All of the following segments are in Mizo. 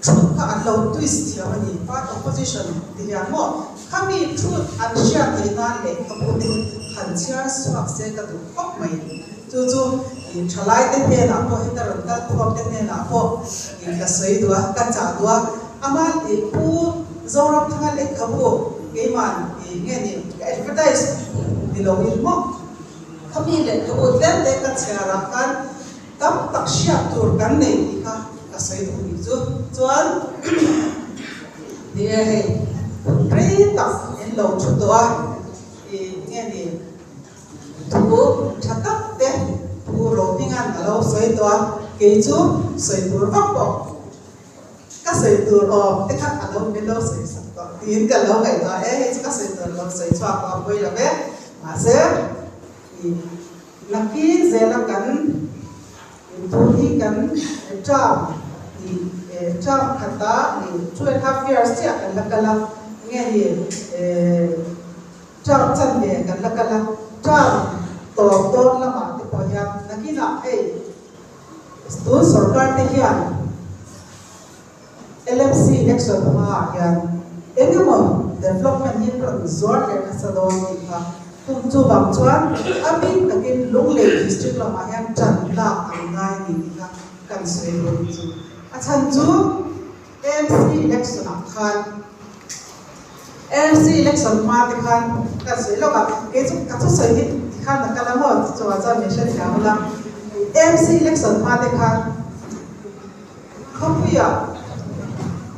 Truth kha an lo twist thiam a ni, part opposition ti hian maw khami truth an hriat theih nan lehkhabu te hi han chhiar chhuak se ka duh khawp mai. Chu chu ih thalai te hnenah pawh heta rawn kal khawm te hnenah pawh ih ka sawi duh a, ka chah duh a, ama ih Pu Zoramthanga lehkhabu keiman ih nge ni ka advertise ni lo in maw khami lehkhabu tlem te ka chhiar ah khan Tam tak hriat tur kan nei tih kha ka sawi duh nih chu. Chuan ni e hei hun rei tak in lo thu tawh a, ih nge ni thu tha tak te Pu Rohminga'n a lo sawi tawh a, kei chu sawi tur vak pawh ka sawi tur awm te kha a lo min lo sawi sak tawh tiin ka lo ngaihtuah e, hei chu ka sawi tur lo sawi chhuak pawh a pawi lo ve, mahse ih. Nakin zela kan tun hi kan term ih term khata ih 2.5 years chiah kan la kal a, nge ni term chanve kan la kal a, term tawp dawn lamah te pawh hian nakinah hei tun sorkar te hian LMC election hmaah hian eng emaw development hi rawn zuar leh nasa dawn tih kha tum chuvang chuan a bik takin Lunglei district lamah hian tan lak an ngai a ni tih kha kan sawi dawn chu. A chhan chu AMC election ah khan AMC election hma te khan kan sawi lawk a, kei chu ka thusawi hi tikhan a kal a maw chuvang chuan min hrethiam ula AMC election hma te khan Khawpuia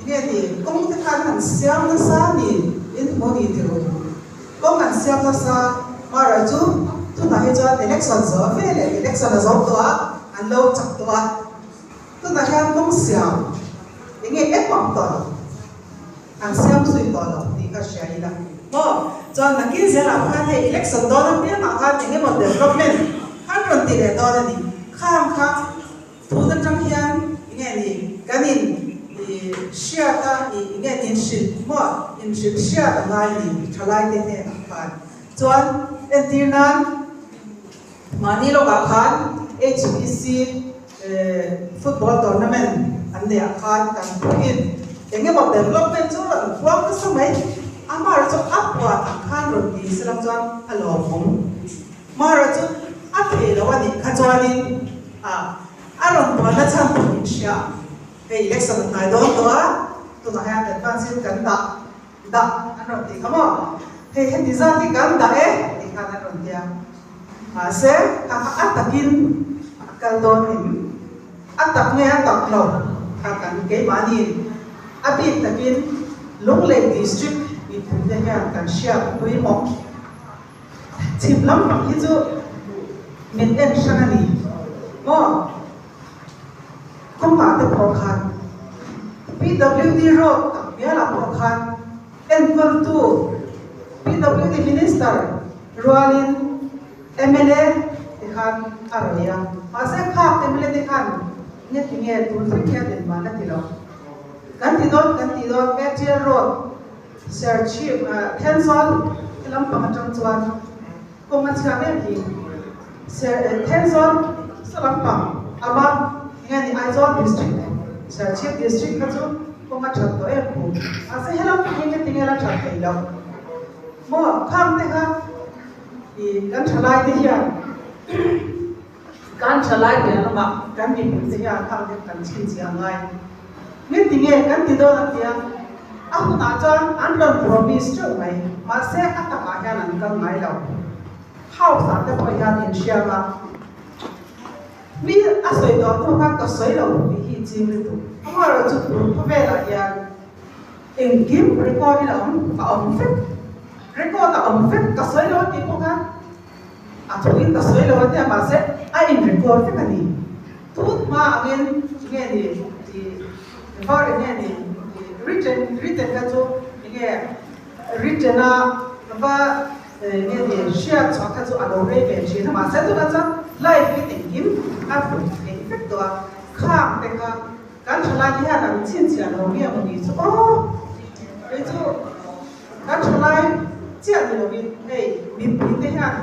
nge ni kawng te khan han siam nasa ni in hmu ni ti ru. Kawng an siam nasa mara chu tunah hi chuan election zawh ve leh election a zo tawh a, an lo chak tawh a. Tunah hian kawng siam enge em ang tawh lo, an siam zui tawh lo tih ka hria ila maw. Chuan nakin zelah khan hei election dawn apiangah khan engemaw development an rawn ti leh dawn a ni. Khang kha. Tun atang hian enge ni kan in i hriat a, i enge ni in hrilh maw? In hrilh hriat a ngai ni thalai te hnenah khan. Chuan entir nan mahni lawkah khan HPC football tournament an neih ah khan kan phuin eng emaw development chu rawn puang nasa mai. Amah chu a puan ang khan rawn ti se lam chuan a lawmawm. Mara chu a thei lo a nih kha chuanin a a rawn tuanna chhan tur in hria. Hei election a hnai dawn tawh a, tunah hian advance in kan dah dah an rawn tih kha maw? Hei heti zat hi kan dah e tih khan an rawn ti a. Mahse kha kha a takin a kal dawn em? A tak nge a tak lo kha kan keimahni a bik takin Lunglei District mipuite hian kan hriat pawimawh. Chhim lam pang hi chu min en hrang a ni maw? Kawngah te pawh khan PWD road tak bialah pawh khan enkawltu PWD Minister rualin mla te khan a rawn nei a, mahse khak mla te khan nge ti nge tun thleng hian engmah la ti lo. Kan ti dawn kan ti dawn Airtel road Serchhip Thenzawl he lampang atang chuan kawng a chhiat em hi. Thenzawl sa lampang ama nge ni Aizawl District Serchhip District kha chu kawng a that tawh em pu. Mahse he lampang hi nge tinge la that thei loh maw khang te kha i kan thalai te hian kan thalai piah lamah kan mipui te hian khang te kan chhinchhiah ngai. Nge tinge kan ti dawn a tia, a hunah chuan an rawn promise teuh mai, mahse a takah hian an kal ngai lo. House ah te pawh hian inhriam a, mi a sawi tawh hnu khan ka sawi lo tih hi ching lutuk. Amaherawh chu tun khawvelah hian engkim record in a awm, a awm vek, record a awm vek, ka sawi lo a tih pawh khan a thuin ka sawi lo a tia, mahse a in record vek a ni. Tun hma angin nge ni tih var enge ni tih written written kha chu enge written a va nge ni hriat chhuah kha chu a lo rei ve thin a mahse tunah chuan live in engkim a hmuh theih vek tawh a khang te kha kan thalai te hian an chhinchhiah lo nge maw ni chu aw kei chu kan thalai chiah ni lovin hei mipui te hian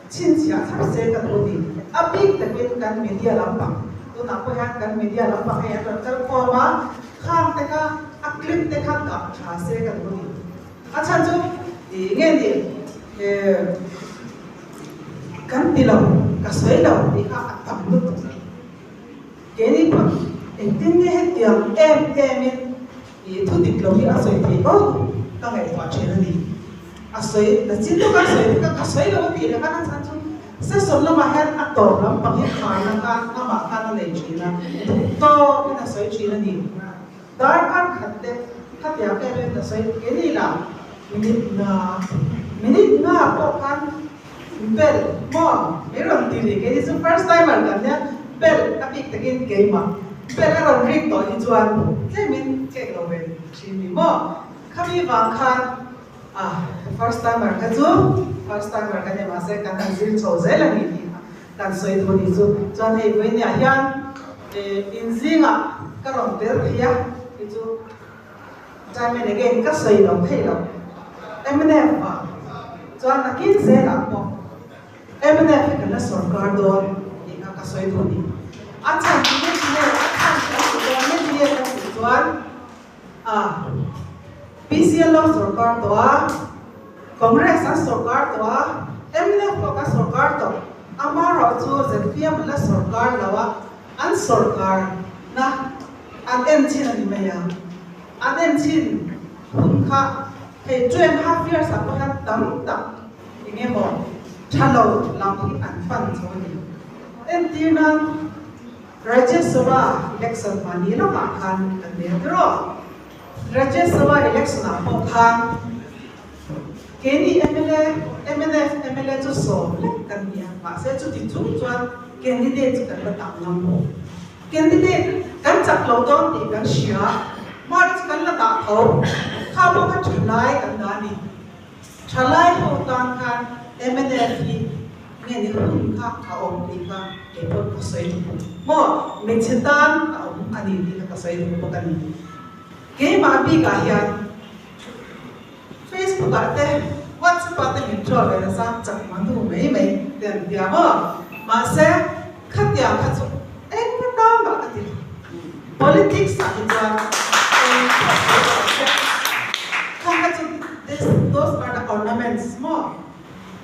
Chhinchhiah thlap se ka duh ni. A bik takin kan media lampang, tunah pawh hian kan media lampang hei an rawn kal khawm a. Khang te kha a clip te kha dah tha se ka duh a ni. A chhan chu ih nge ni eh kan ti lo, ka sawi lo tih kha a tam lutuk. Keini pawh engtin nge hetiang em em in ih thu dik lo hi a sawi thei fo ka ngaihtuah thin a ni. A sawi na chin deuh a sawi te kha ka sawi lo a tih leh khan a chhan chu session lamah hian a tawp lampang hi kharna khan amah khan a nei thin a, duh tawkin a sawi thin a ni. Darkar khat te khatiang em em a sawi keini lah minute nga minute nga pawh khan bell maw min rawn ti rih keini chu first timer kan nia bell a bik takin keimah bell a rawn rik tawh hi chuan tlemin kek lo ve thin ni maw khami vang khan ah first timer kha chu first timer ka nia mahse kan han zir chho zel a ni tih kha Kan sawi duh ni chu chuan hei vawinia hian inzingah ka rawn tel thei a tih chu time and again ka sawi lo thei lo. Mnf ah chuan nakin zelah pawh mnf hi kan la sawrkar dawn tih kha ka sawi duh ni. A chhan chu nge nge a chhan kan tih dawn nge nge kan tih chuan a PCLO sawrkar tawh a, Congress an sawrkar tawh a, mnf pawh kan sawrkar tawh, amaherawhchu zpm an la sawrkar lo a, an sawrkar na an en chin a ni mai a, an en chin hun kha hei 2.5 years ah pawh hian tam tak eng emaw tha lo lam hi an pan chho a ni. Entir nan. Rajya Sabha election mahni lamah khan kan nei a tiraw? Rajya Sabha election ah pawh khan keini mla, mnf mla chu sawm lek kan ni a, mahse chuti chung chuan candidate chu kan la tah ngam lo. Candidate kan chak lo dawn tih kan hria, mark chu kan la dah tho, kha pawh kha thalai kan dah a ni. Thalai ho tan khan mnf hi nge ni hun kha a awm tih kha kei pawh ka sawi duh maw? Hmeichhe tan a awm a ni tih kha ka sawi duh bawk a ni. Keimah bikah hian Facebook ah te WhatsApp ah te min troll ve nasa chak mah nu mai mai te an tia maw? Mahse khatiang kha chu engmah tan mah ka ti lo. Politics ah hi chuan eng pawh sawi rawh se kha kha chu this those are the ornaments maw?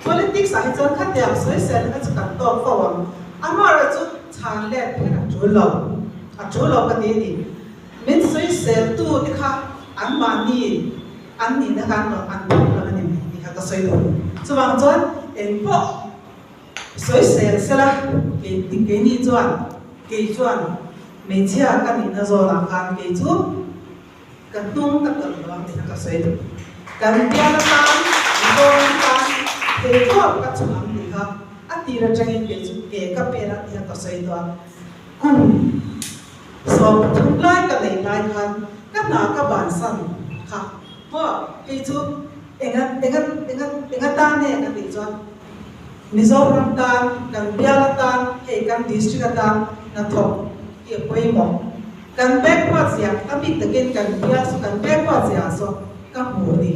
Politics ah hi chuan khatiang sawisel kha chu kan tawk fo ang. Amaherawhchu chhan let kher a tul lo, a tul lo ka ti a ni. Min sawisel tu te kha anmahni an nihna khan rawn an thawk lo a ni mai tih kha ka sawi duh. Chuvang chuan engpawh sawisel sela kei keini chuan kei chuan hmeichhia ka nihna zawnah khan kei chu Ka hnung ka tawlh lo ang tih kha ka sawi duh. Kan bial atan, Mizoram tan thei tawp ka chhuah ang tih kha a tir atangin kei chu ke ka pen ang tih kha ka sawi tawh a. Kum 30 lai ka neih lai khan ka hna ka bansan kha maw hei chu enga enga enga enga tan nge ka tih chuan Mizoram tan, kan bial atan, hei kan district atan hnathawk hi a pawimawh. Kan backward zia a bik takin kan bial chu kan backward zia zawk ka hmu a ni.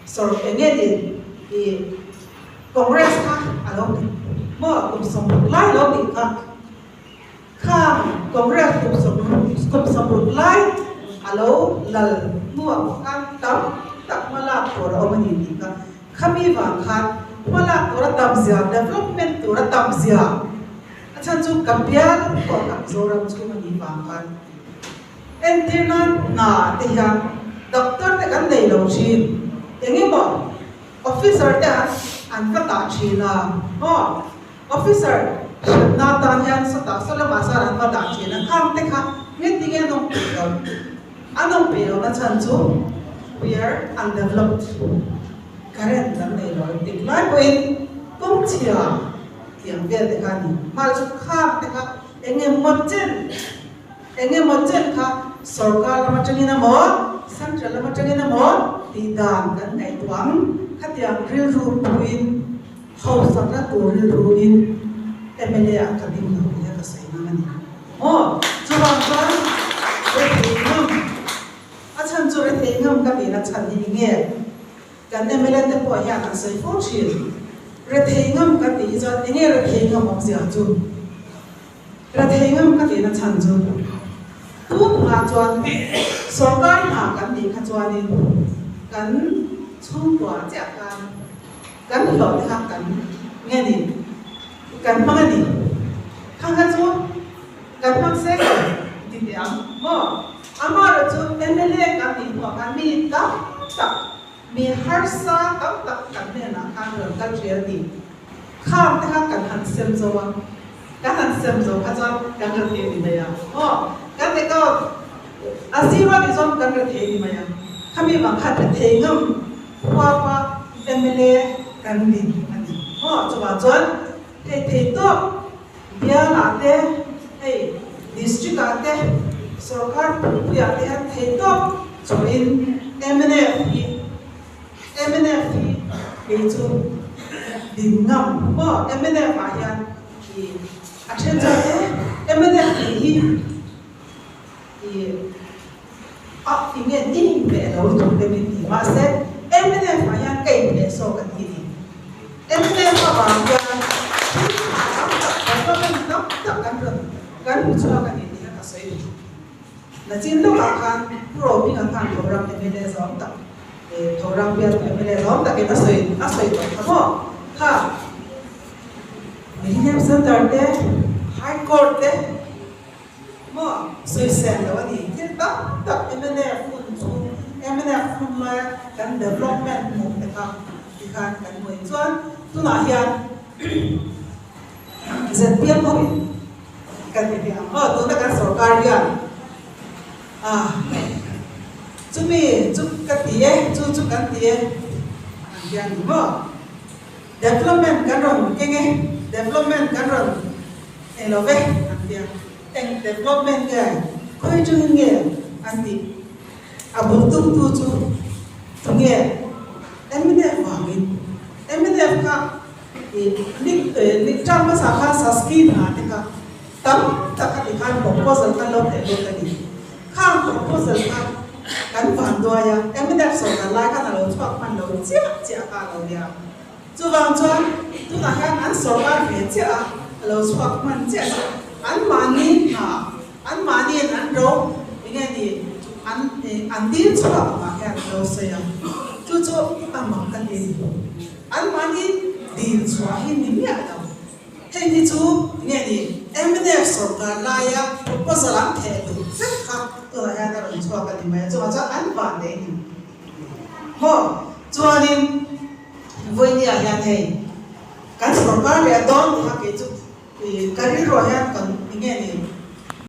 Sawr eng nge ni i Congress kha a lo ti maw kum 60 lai lo tih kha khang Congress kum kum 60 lai a lo lal hnuah pawh khan tam tak hma lak tur a awm a ni tih kha khami vang khan hma lak tur a tam zia development tur a tam zia A chhan chu ka bial pawh tak Zoram chhung a nih vang khan entir nan hna te hian doctor te kan nei lo thin, eng emaw officer te an an va tah thin a maw, officer hranna tan hian sawtah saw lamah chuan an va dah thin a, khang te kha nge tinge an awm peih lo, an awm peih lohna chhan chu we are undeveloped, current kan nei lo engtik lai pawhin kawng chhia. Tiang vel te kha a ni. Hmar chu khak te kha eng emaw chen, eng emaw chen kha sorkar lam atangin emaw, central lam atangin emaw tih dan kan ngaihtuah ang. Khatiang rilru puin, hausakna tur rilruin mla ah ka ding lo nia ka sawi ngam a ni. Maw? Chuvang chuan rethei ngam, a chhan chu rethei ngam ka tihna chhan hi enge? Kan mla te pawh hian an sawi fo thin. Rethei ngam ka tih hi chuan enge rethei ngam awmzia chu? Rethei ngam ka tihna chhan chu Tun hma chuan sorkar hna kan nih kha chuanin kan chhungkua chiah khan kan hlawh te kha kan nge ni kan hmang a ni. Khang kha chu kan hmang seng lo ti teh ang maw? Amaherawhchu mla kan nih hnuah khan mi tam tak Mi harsa tam tak kan hnenah khan rawn kal ṭhial ni. Khang te kha kan han sem zo a, kan han sem zo kha chuan kan ra thei ni mai a. Aw, kan account a zero a nih chuan kan ra thei ni mai a. Khami vang khan ra thei ngam huapa mla kan ni a ni. Aw, chuvang chuan hei thei tawk bialah te, hei district ah te, sorkar pumpuiah te hian thei tawk chawhin mnf hi mnf hi kei chu din ngam maw mnf ah hian ih a then chuan e mnf tih hi ih a enge inhmeh lo lutuk te min ti mahse mnf ah hian ka inhmeh zawk a ti ni. Mnf avang hian thil tha tam tak development tam tak kan rawn kan hmu chhuak a ni tih kha ka sawi duh. Nachin lawkah khan Pu Rohminga khan Thoram mla zawng tak eh Thoram bialtu mla zawng takin a sawi a sawi tawh kha maw? Kha Rehab Centre te, High Court te maw sawisel lo a ni. Thil tam tak mnf hun chu mnf hun laia kan development hmuh te kha Tikhan kan hmuh chuan tunah hian zpm ho in kan ti teh ang aw tuna kan sorkar hian ah chumi chu ka ti e chu chu kan ti e ang hian ni maw development kan rawn keng e development kan rawn nei lo ve ang tia eng development nge khawi chungin nge an tih. A bul tumtu chu tunge? Mnf vangin. Mnf kha ih term hmasa khan Saski hna te kha tam tak a ti khan proposal khan lo theh lut a ni. Khang proposal kha kan van duai a, mnf sawrkar lai khan a lo chhuak hman lo chiah chiah kha a lo nia. Chuvang chuan tunah hian an sawrkar ve chiah a, a lo chhuak hman chiah chiah. Anmahni hna Anmahniin an ro enge ni an an dil chhuak angah hian an lo sawi a, chu chu a mak ka ti. Anmahni dil chhuah hi ni miah lo. Hei hi chu enge ni mnf sawrkar laia proposal an theh duh vek kha tunah hian a rawn chhuak a ni mai a, chuvang chuan an van nei ni maw? Chuanin vawinia hian hei kan sawrkar leh a dawn tih kha kei chu ka rilruah hian kan enge ni.